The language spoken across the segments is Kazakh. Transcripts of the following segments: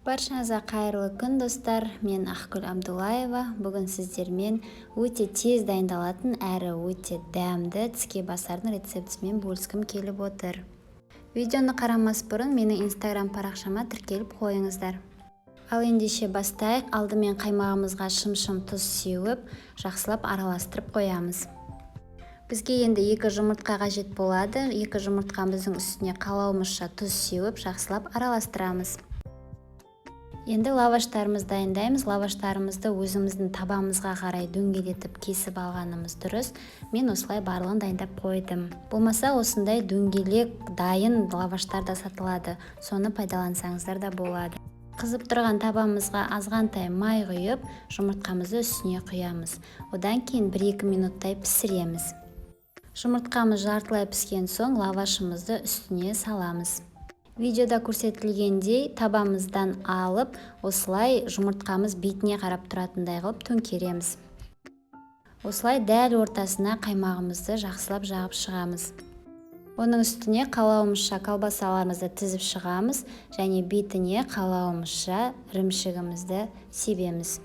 Баршаңызға қайырлы күн, достар! Мен Ақгүл Абдуллаева. Бүгін сіздермен өте тез дайындалатын әрі өте дәмді тіске басардың рецептісімен бөліскім келіп отыр. Видеоны қарамас бұрын менің инстаграм парақшама тіркеліп қойыңыздар. Ал ендеше бастайық. Алдымен қаймағымызға шым-шым тұз сеуіп, жақсылап араластырып қоямыз. Бізге енді 2 жұмыртқа қажет болады. 2 жұмыртқамыздың үстіне қалауымызша тұз сеуіп, жақсылап араластырамыз. Енді лаваштарымызды дайындаймыз. Лаваштарымызды өзіміздің табамызға қарай дөңгелетіп кесіп алғанымыз дұрыс. Мен осылай барлығын дайындап қойдым. Болмаса осындай дөңгелек дайын лаваштар да сатылады. Соны пайдалансаңыздар да болады. Қызып тұрған табамызға азғантай май құйып, жұмыртқамызды үстіне құямыз. Одан кейін 1-2 минуттай пісіреміз. Жұмыртқамыз жартылай піскен соң лавашымызды үстіне саламыз. Видеода көрсетілгендей табамыздан алып, осылай жұмыртқамыз бетіне қарап тұратындай қылып төңкереміз. Осылай дәл ортасына қаймағымызды жақсылап жағып шығамыз. Оның үстіне қалауымызша колбасаларымызды тізіп шығамыз және бетіне қалауымызша ірімшігімізді себеміз.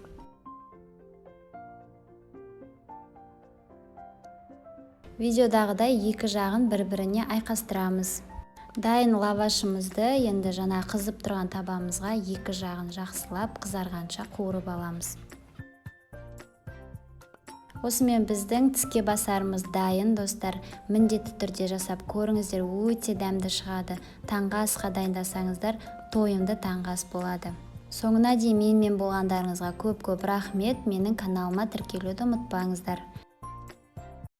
Видеодағыдай екі жағын бір-біріне айқастырамыз. Дайын лавашымызды енді жаңа қызып тұрған табамызға екі жағын жақсылап қызарғанша қуырып аламыз. Осымен біздің тіске басарымыз дайын, достар. Міндетті түрде жасап көріңіздер, өте дәмді шығады. Таңғы асқа дайындасаңыздар, тойымды таңғы ас болады. Соңына дейін менімен болғандарыңызға көп-көп рахмет. Менің каналыма тіркелуді ұмытпаңыздар.